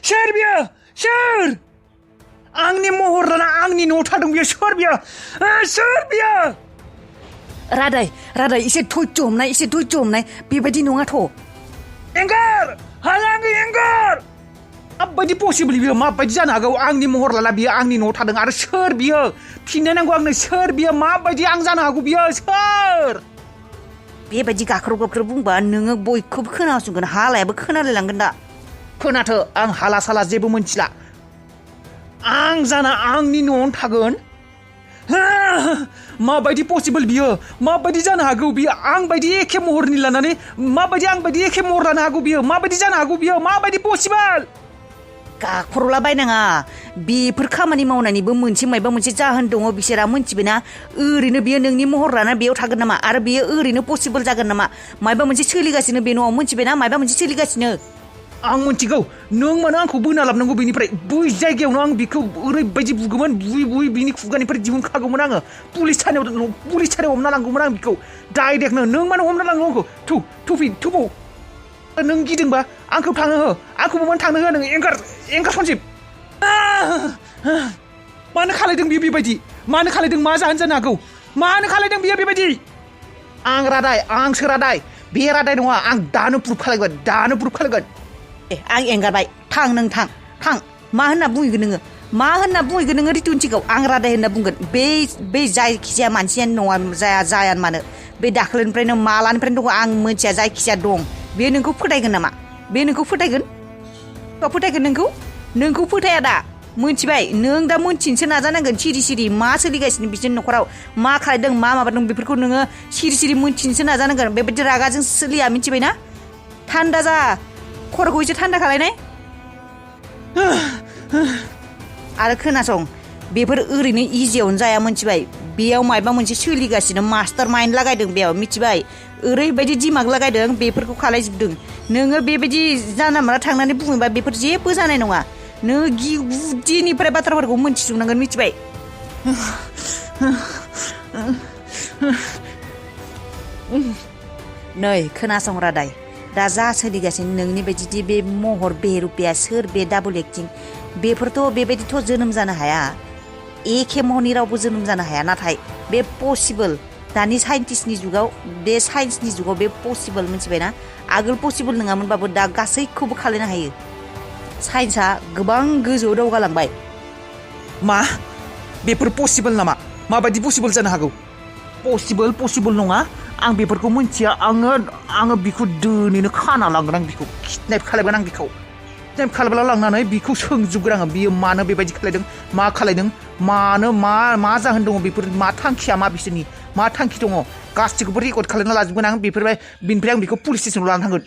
सोर बियो सोर आंनि महर लाना आंनि न'आव थादों बियो सोर बियो रादाय एसे धैर्य हमनाय बेबायदि नङाथ' एंगार हालांगि एंगार माबायदि पसिबल बियो माबायदि जानो हागौ आंनि महर लाना बियो आंनि न'आव थादों आरो सोर बियो फिननाय नांगौ आंनो सोर बियो माबायदि आं जानो हागौ बियो सोर बेबायदि गाख्रब बुंबा नोङो बयखौबो खोनासंगोन हालायाबो खोनालायलांगोन दा खोनाथो आं हाला साला जेबो मोनथिला आं जाना आंनि न'आवनो थागोन माबायदि पसिबल बियो माबायदि जानो हागौ बियो आं बायदि एखे महरनि लानानै माबायदि आं बायदि एखे महर लानो हागौ बियो माबायदि जानो हागौ बियो माबायदि पसिबल गाख्रबला बायनाङा बेफोर खामानि मावनायनिबो माबा मोनसे जाहोन दङ बिसोरा मोनथिबायना ओरैनो बियो नोंनि महर लाना बेयाव थागोन नामा आरो बियो ओरैनो पसिबल जागोन नामा माबा मोनसे सोलिगासिनो बे न'आव मोनथिबायना माबा मोनसे सोलिगासिनो आं मोनथिगौ नों मानो आंखौ बोना लाबनांगौ बेनिफ्राय बै जायगायावनो आं बेखौ ओरैबायदि बुगौमोन बुयै बिनि खुगानिफ्राय दिहुनखागौमोन आङो पुलिस थानायाव हमना लांगौमोन आं बेखौ डाइरेक्टनो नों मानो हमना लांगौ आंखौ थुबाव नों गिदोंबा आंखौ थांनो हो आंखौबो मानो थांनो हो नों एंगार सनजिब मानो खालायदों बियो बेबायदि मानो खालायदों मा जानो हागौ मानो खालायदों बियो बेबायदि आंसो रादाय बे रादाय नङा आं दानो प्रुफ खालायगोन आं एंगारबाय थां मा होनना बुंहैगोन नोङो रितुनथिखौ आं रादाय होनना बुंगोन बे जायखिजाया मानसियानो नङा जाया मानो बे दाखालिनिफ्रायनो मालानिफ्रायनो दङ आं मोनथिया जायखिजाया दं बे नोंखौ फोथायगोन नामा बे नोंखौ फोथायगोन नोंखौ फोथाया दा मोनथिबाय नों दा मोनथिनोसो नाजानांगोन सिरि मा सोलिगासिनो बिसोरनि न'खराव मा खालायदों मा माबादों बेफोरखौ नोङो सिरि मोनथिनोसो नाजानांगोन बेबायदि रागाजों सोलिया मिथिबायना थान्दा जा खर'खौ एसे थान्दा खालायनाय आरो खोनासं बेफोर ओरैनो इजियावनो जाया मोनथिबाय बेयाव माबा मोनसे सोलिगासिनो मास्टार माइन्ड लागायदों बेयाव मिथिबाय ओरैबायदि दिमाग लागायदों बेफोरखौ खालायजोबदों नोङो बेबायदि जानला मानला थांनानै बुङोबा बेफोर जेबो जानाय नङा नों गुदिनिफ्राय बाथ्राफोरखौ मोनथिजोबनांगोन मिथिबाय नै खोनासं रादाय दा जा सोलिगासिनो नोंनि बायदि बे महर बेरुपिया सोर बे डाबल एक्टिं बेफोरथ' बेबायदिथ' जोनोम जानो हाया एखे महरनि रावबो जोनोम जानो हाया नाथाय बे पसिबोल दानि साइन्टिस्टनि जुगाव बे साइन्सनि जुगाव बे पसिबोल मिथिबायना आगोल पसिबोल नङामोनबाबो दा गासैखौबो खालायनो हायो साइन्सआ गोबां गोजौआव दावगालांबाय मा बेफोर पसिबोल नामा माबायदि पसिबोल जानो हागौ पसिबोल नङा आं बेफोरखौ मिथिया आङो बिखौ दोनैनो खाना लांगोन आं बिखौ किडनेप खालायगोन आं बिखौ किडनेप खालायब्ला लांनानै बिखौ सोंजोबगोन आङो बियो मानो बेबायदि खालायदों मानो मा जाहोन दङ बेफोर मा थांखिया मा बिसोरनि मा थांखि दङ गासैखौबो रेकर्ड खालामना लाजोबगोन आं बिनिफ्राय आं बिखौ पुलिस स्टेसनाव लानानै थांगोन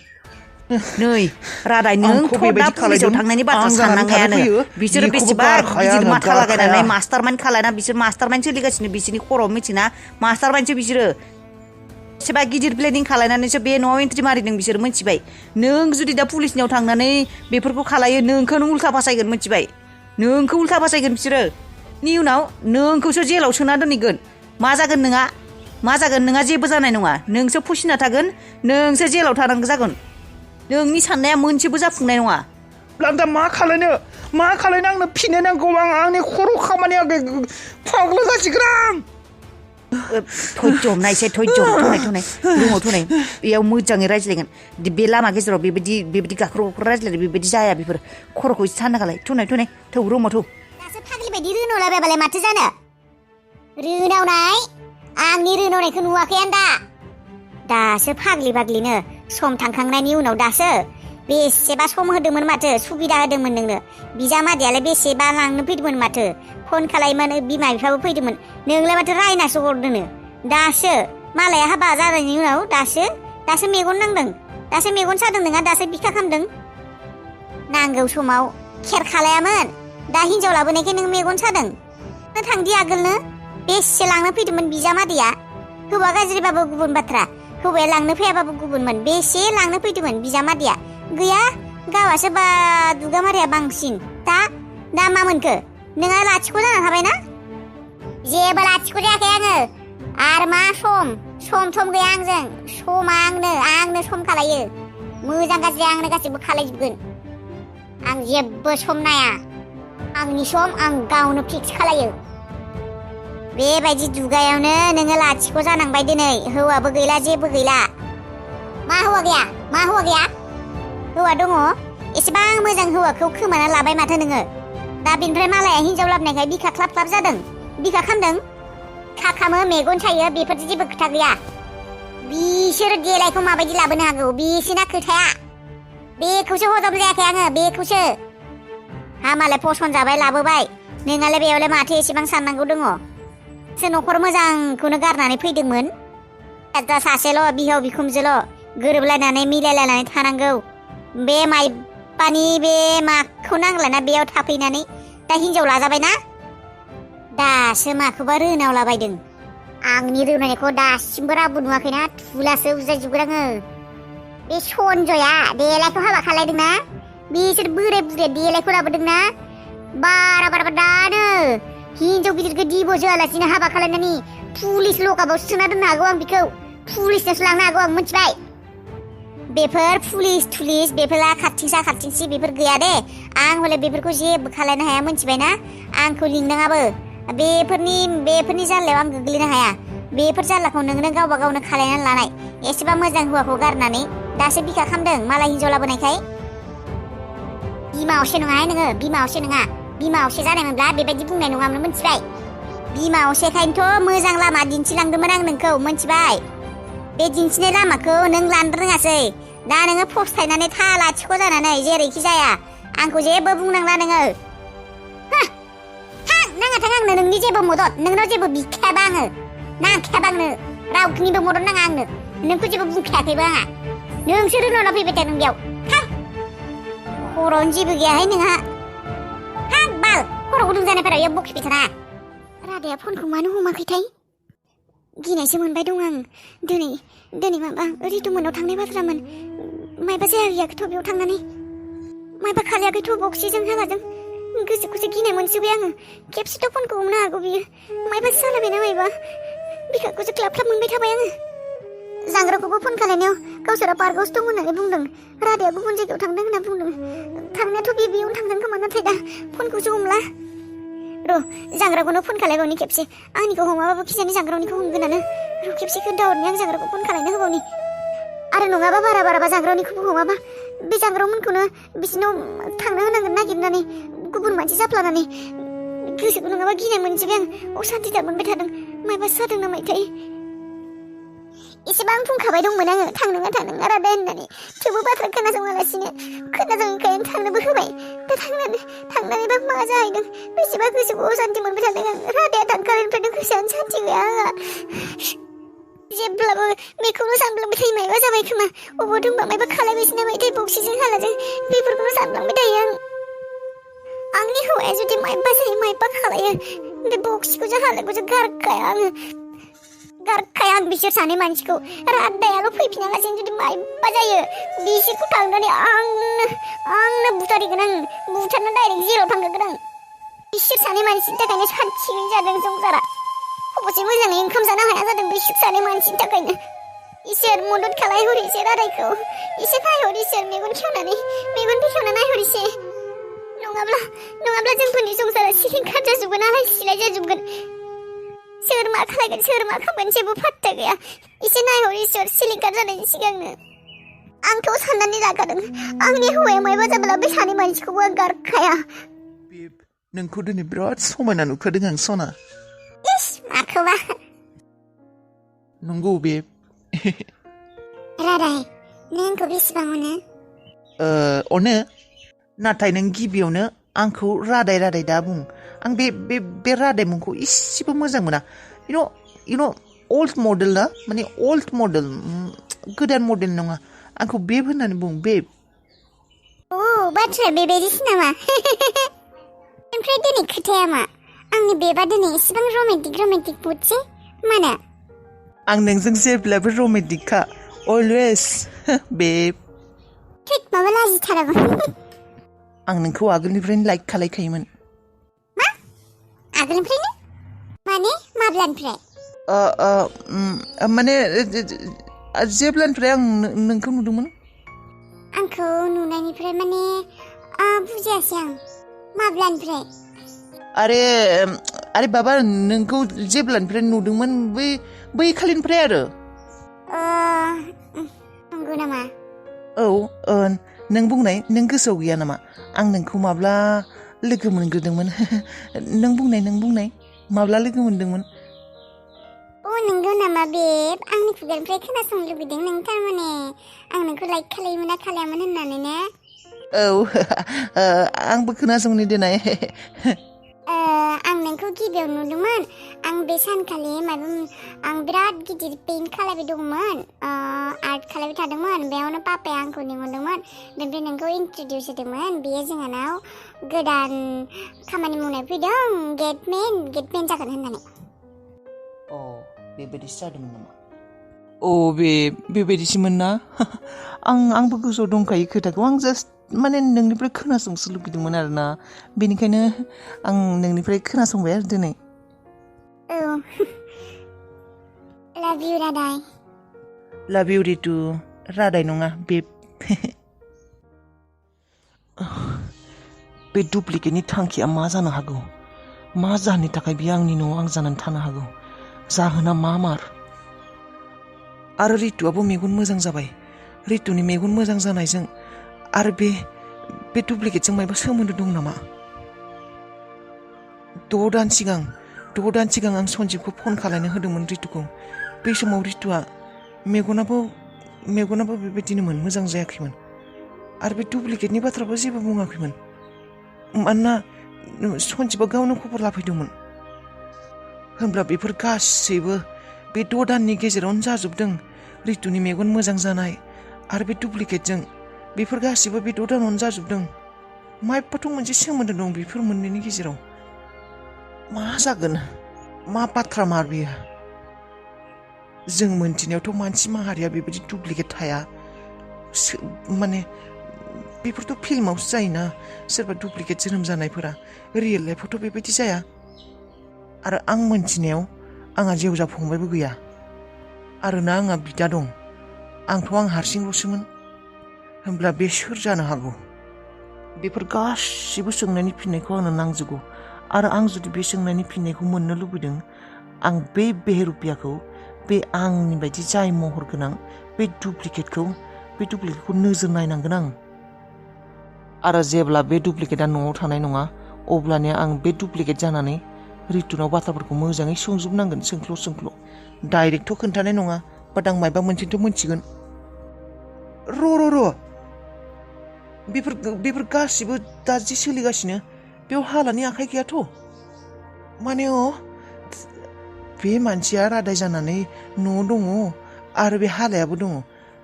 नै रादाय नोंथ' दा पुलिसाव थांनायनि बाथ्रा साननांगायानो बिसोरो बेसेबा गिदिर माथा लागायनानै मास्टार माइन्ड खालायना बिसोर मास्टार माइन्ड सोलिगासिनो बिसोरनि खर'आव मिथिना मास्टार माइन्डसो बिसोरो एसेबा गिदिर प्लेनिं खालायनानैसो बे न'आव एन्ट्रि मारिदों बिसोर मिथिबाय नों जुदि दा पुलिसनियाव थांनानै बेफोरखौ खालायो नोंखौनो उल्था फासायगोन मिथिबाय नोंखौ उल्था फासायगोन बिसोरो नि उनाव नोंखौसो जेलाव सोना दोनहैगोन मा जागोन नोंहा जेबो जानाय नङा नोंसो फसिना थागोन नोंसो जेलाव थानांगौ जागोन नोंनि साननाया मोनसेबो जाफुंनाय नङा दा मा खालायनो आंनो फिननाय नांगौ आंनि खर' खामानिया फाग्ला जासिगोन धैर्य हमनाय एसे धैर्य रुमाव थनाय बेयाव मोजाङै रायज्लायगोन बे लामा गेजेराव बेबायदि गाख्र' रायज्लायनाय बेबायदि जाया बेफोर खर'खौ एसे थान्दा खालाय थनाय थौ रुमाव थौ दासो फाग्लि बायदि रोनावलाबायबालाय माथो जानो रोनावनाय आंनि रोनावनायखौ नुवाखै आं दासो फाग्लिनो सम थांखांनायनि उनाव दासो बेसेबा सम होदोंमोन माथो सुबिदा होदोंमोन नोंनो बिजामादैयालाय बेसेबा लांनो फैदोंमोन माथो फन खालायमोन बिमा बिफाबो फैदोंमोन नोंलाय माथो रायनासो हरदोंनो दासो मालाया हाबा जानायनि उनाव दासो मेगन नांदों दासो मेगन सादों नोंहा दासो बिखा खामदों नांगौ समाव खेर खालायामोन दा हिनजाव लाबोनायखाय नों मेगन सादों थांदि आगोलनो बेसे लांनो फैदोंमोन बिजामादैया हौवा गाज्रिबाबो गुबुन बाथ्रा हौवाया लांनो फैयाबाबो गुबुनमोन बेसे लांनो फैदोंमोन बिजामादैया गैया गावासो बा दुगामारिया बांसिन दा मा मोनखो नोंहा लाथिख' जाना थाबायना जेबो लाथिख' जायाखै आङो आरो मा सम गैया आंजों समा आंनो सम खालायो मोजां गाज्रि आंनो गासैबो खालायजोबगोन आं जेबो सम नाया आंनि सम आं गावनो फिक्स खालायो बेबायदि दुगायावनो नोङो लाथिख' जानांबाय दिनै हौवाबो गैला जेबो गैला मा हौवा गैया हौवा दङ एसेबां मोजां हौवाखौ खोमाना लाबाय माथो नोङो दा बेनिफ्राय मालाया हिनजाव लाबनायखाय बिखा ख्लाब ख्लाब जादों बिखा खामदों खाखामो मेगन सायो बेफोर जेबो खोथा गैया बिसोर देलायखौ माबायदि लाबोनो हागौ बिसिना खोथाया बेखौसो हजम जायाखै आङो बेखौसो हा मालाय फसन जाबाय लाबोबाय नोंहालाय बेयावलाय माथो एसेबां साननांगौ दङ सो न'खर मोजांखौनो गारनानै फैदोंमोन दा सासेल' बिहाव बिखुमजोल' गोरोबलायनानै मिलायलायनानै थानांगौ बे माइबानि बे माखौ नांलाना बेयाव थाफैनानै दा हिनजाव लाजाबायना दासो माखौबा रोनावलाबायदों आंनि रोनायखौ दासिमबो रावबो नुवाखैना थुलासो उजायजोबगोन आङो बे सनजया देलायखौ हाबा खालायदोंना बिसोर बोराय बुरै देलायखौ लाबोदोंना बारा दानो हिनजाव गिदिरखौ दिब'सो आलासिनो हाबा खालायनानै पुलिस लकाबाव सोना दोननो हागौ आं बिखौ पुलिसनोसो लांनो हागौ आं मिथिबाय बेफोर पुलिस बेफोरा खारथिंसि बेफोर गैया दे आं हले बेफोरखौ जेबो खालायनो हाया मिथिबायना आंखौ लिंनाङाबो बेफोरनि जाल्लायाव आं गोग्लैनो हाया बेफोर जाल्लाखौ नोंनो गावबा गावनो खालायनानै लानाय एसेबां मोजां हौवाखौ गारनानै दासो बिखा खामदों मालाय हिनजाव लाबोनायखाय बिमा असे नङाहाय नोङो बिमा असे जानायमोनब्ला बेबायदि बुंनाय नङामोन मिथिबाय बिमा असेखायनोथ' मोजां लामा दिन्थिलांदोंमोन आं नोंखौ मिथिबाय बे दिन्थिनाय लामाखौ नों लानो रोङासै दा नोङो फस्थायनानै था लाथिख' जानानै जेरैखि जाया आंखौ जेबो बुंनांला नोङो नाङाथां आंनो नोंनि जेबो मदद नोंनाव जेबो बिखायाबा आङो नांखायाबा आंनो रावनिबो मदद नाङा आंनो नोंखौ जेबो बुंखायाखैबो आंहा नोंसो रोनावना फैबाय थादों बेयाव थां खर'आवनो जेबो गैयाहाय नोंहा हाब बाल खर' गुदुं जानायफोरा बेयाव बखिबाय थाना रादाया फनखौ मानो हमाखैथाय गिनायसो मोनबाय दं आं दिनै माबा रितुमोननाव थांनाय बाथ्रामोन मायबा जायाखैथ' बेयाव थांनानै मायबा खालायाखैथ' बक्सिजों हागाजों गोसोखौसो गिनाय मोनसोबाय आङो खेबसेथ' फनखौ हमनो हागौ बियो मायबासो जालाबायना मायबा बिखाखौसो ख्लाब ख्लाब मोनबाय थाबाय आङो जांग्राखौबो फन खालायनायाव गावसोरा पार्कआवसो दं होननानै बुंदों रादाया गुबुन जायगायाव थांदों होनना बुंदों थांनायाथ' बेयावनो थांदों खोमा नाथाय दा फनखौसो हमला र' जांग्राखौनो फन खालायबावनि खेबसे आंनिखौ हमाबाबो खिजानि जांग्रावनिखौ हमगोनानो र' खेबसे खोन्थाहरनि आं जांग्राखौ फन खालायनो होबावनि आरो नङाबा बाराबा जांग्रावनिखौबो हमाबा बे जांग्रावमोनखौनो बिसिनाव थांनो होनांगोन नागिरनानै गुबुन मानसि जाफ्लानानै गोसोखौ नङाबा गिनाय मोनजोबबाय आं असान्थिथार मोनबाय थादों मायबासो जादों नामायथाय एसेबां बुंखाबाय दंमोन आङो थांनोङा रादा होननानै थेवबो बाथ्रा खोनासङैखायनो थांनोबो होबाय दा थांनानैबा मा जाहैदों बेसेबा गोसोखौ असान्थि मोनबाय थादों आं रादाया थांखानायनिफ्रायनो गोसोआनो सान्थि गैया आंहा जेब्लाबो बेखौनो सानफ्लांबाय थायो मायबा जाबाय खोमा अबाव दंबा मायबा खालायबायसो नामायथाय बक्सिजों हालाजों बेफोरखौनो सानफ्लांबाय थायो आंनि हौवाया जुदि मायबा जायो मायबा खालायो बे बक्सिखौसो हालायखौसो गारखाया आं बिसोर सानै मानसिखौ रादायाल' फैफिनालासेनो जुदि मायबा जायो बिसोरखौ थांनानै आंनो बुथारगोन आं बुथारना डाइरेक्ट जेराव थांगोन आं बिसोर सानै मानसिनि थाखायनो सान्थि जादों संसारा अबसे मोजाङै ओंखाम जानो हाया जादों बिसोर सानै मानसिनि थाखायनो इसोर मदद खालायहर इसे रादायखौ इसे नायहर इसोर मेगन बेखेवना नायहर इसे नङाब्ला जोंफोरनि संसारा सिलिंखार जाजोबगोन आलाय सिलाय जाजोबगोन सोर मा खालायगोन सोर मा खालामगोन जेबो फात्ता गैया इसे नायहर इसोर सिलिंखार जानायनि सिगांनो आंथ' साननानै लाखादों आंनि हौवाया मायबा जाब्ला बे सानै मानसिखौबो आं गारखाया नोंखौ दिनै बिराद समायना नुखादों आं सना इस माखौबा नंगौ बेब रादाय नों आंखौ बेसेबां अनो नाथाय नों गिबियावनो आंखौ रादाय दा बुं आं बे रादाय मुंखौ इसेबो मोजां मोना you know old model ना माने old model गोदान मडेल नङा आंखौ बेब होननानै बुं बेब बाथ्राया बेबायदिसो नामा ओमफ्राय दिनै खोथाया मा आंनि बेबा दिनै इसेबां रमेन्टिक बुदसै मानो आं नोंजों जेब्लाबो रमेन्टिकखा अलवेज बेब थैत माबा लाजिथाराबो आं नोंखौ आगोलनिफ्रायनो लाइक खालायखायोमोन मा आगोलनिफ्रायनो माने माब्लानिफ्राय माने जेब्लानिफ्राय आं नोंखौ नुदोंमोन आंखौ नुनायनिफ्राय माने बुजियासै आं माब्लानिफ्राय आरे बाबा नोंखौ जेब्लानिफ्राय नुदोंमोन बै खालिनिफ्राय आरो नंगौ नामा औ नों बुंनाय नों गोसोआव गैया नामा आं नोंखौ माब्ला लोगो मोनग्रोदोंमोन नों बुंनाय माब्ला लोगो मोनदोंमोन नंगौ नामा बेब आंनि खुगानिफ्राय खोनासंनो लुबैदों नों थारमाने आं नोंखौ लाइक खालायोमोन ना खालायामोन होननानै ने औ आंबो खोनासंनो देनाय आं नोंखौ गिबियाव नुदोंमोन आं बे सानखालि आं बिराद गिदिर पेइन्ट खालायबाय दंमोन आर्ट खालायबाय थादोंमोन बेयावनो पापाया आंखौ लिंहरदोंमोन बेनिफ्राय नोंखौ इन्ट्रडिउस होदोंमोन बेयो जोंहानाव गोदान खामानि मावनाय फैदों गेटमेन जागोन होननानै बेबायदिसो जादोंमोन नामा बेबायदिसोमोन ना आंबो गोसोआव दंखायो खोथाखौ आं जास्ट माने नोंनिफ्राय खोनासंनो लुबैदोंमोन आरोना बेनिखायनो आं नोंनिफ्राय खोनासंबाय आरो दिनै लाभ इउ रादाय लाभ इउ रितु रादाय नङा बे डुप्लिकेटनि थांखिया मा जानो हागौ मा जाहोननि थाखाय बियो आंनि न'आव आं जानानै थानो हागौ जाहोना मार आरो रितुआबो मेगन मोजां जाबाय रितुनि मेगन मोजां जानायजों आरो बे डुप्लिकेटजों मायबा सोमोन्दो दं नामा 6 दान सिगां आं सन्जिबखौ फन खालायनो होदोंमोन रितुखौ बै समाव रितुआ मेगनाबो बेबायदिनोमोन मोजां जायाखैमोन आरो बे डुप्लिकेटनि बाथ्राबो जेबो बुङाखैमोन मानोना सन्जिबआ गावनो खबर लाफैदोंमोन होनब्ला बेफोर गासैबो बे 6 दाननि गेजेरावनो जाजोबदों रितुनि मेगन मोजां जानाय आरो बे डुप्लिकेटजों बेफोर गासैबो बे 6 दानावनो जाजोबदों मायबाथ' मोनसे सोमोन्दो दं बेफोर मोननैनि गेजेराव मा जागोन मा बाथ्रा मार बियो जों मोनथिनायावथ' मानसि माहारिया बेबायदि डुप्लिकेट थाया माने बेफोरथ' फिल्मावसो जायोना सोरबा डुप्लिकेट जोनोम जानायफोरा रियेल लाइफआवथ' बेबायदि जाया आरो आं मोनथिनायाव आंहा जेवजा फंबायबो गैया आरोना आंहा बिदा दं आंथ' आं हारसिंल'सोमोन होमब्ला बे सोर जानो हागौ बेफोर गासिबो सोंनायनि फिननायखौ आंनो नांजोबगौ आरो आं जुदि बे सोंनायनि फिननायखौ मोननो लुबैदों आं बे बेहेरुपियाखौ बे आंनि बायदि जाय महर गोनां बे डुप्लिकेटखौ नोजोर नायनांगोन आं आरो जेब्ला बे डुप्लिकेटआ न'आव थानाय नङा अब्लानिया आं बे डुप्लिकेट जानानै रितुनाव बाथ्राफोरखौ मोजाङै सोंजोबनांगोन सोंख्ल' डाइरेक्टथ' खोन्थानाय नङा बाट आं मायबा मोनसेथ' मोनथिगोन र' बेफोर गासिबो दा जि सोलिगासिनो बेयाव हालानि आखाइ गैयाथ' माने बे मानसिया रादाय जानानै न'आव दङ आरो बे हालायाबो दङ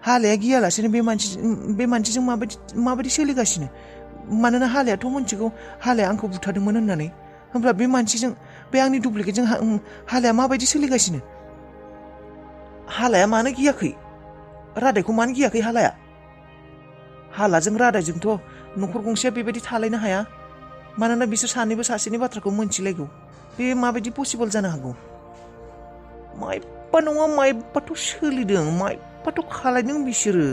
हालाया गियालासेनो बे मानसिजों माबायदि सोलिगासिनो मानोना हालायाथ' मोनथिगौ हालाया आंखौ बुथारदोंमोन होननानै होमब्ला बे मानसिजों बे आंनि डुप्लिकेटजों हालाया माबायदि सोलिगासिनो हालाया मानो गियाखै रादायखौ मानो गियाखै हालाजों रादायजोंथ' न'खर गंसेया बेबायदि थालायनो हाया मानोना बिसोर सानैबो सासेनि बाथ्राखौ मोनथिलायगौ बे माबायदि पसिबल जानो हागौ मायबा नङा मायबाथ' सोलिदों मायबाथ' खालायदों बिसोरो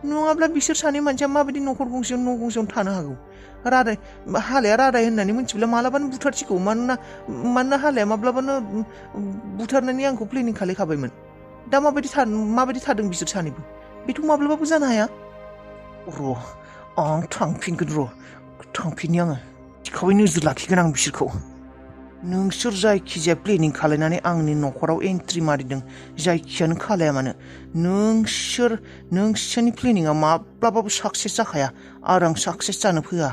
नङाब्ला बिसोर सानै मानसिया माबायदि न' गंसेयावनो थानो हागौ हालाया रादाय होननानै मिथिब्ला मालाबानो बुथारसिगौ मानोना हालाया माब्लाबानो बुथारनानै आंखौ प्लेनिं खालायखाबायमोन दा माबायदि थादों बिसोर सानैबो बेथ' माब्लाबाबो जानो हाया आं थांफिननि आङो थिखावै नोजोर लाखिगोन आं बिसोरखौ नोंसोर जायखिजाया प्लेनिं खालायनानै आंनि न'खराव एन्ट्रि मारिदों जायखियानो खालाया मानो नोंसोरनि प्लेनिंआ माब्लाबाबो साक्सेस जाखाया आरो आं साक्सेस जानो फैया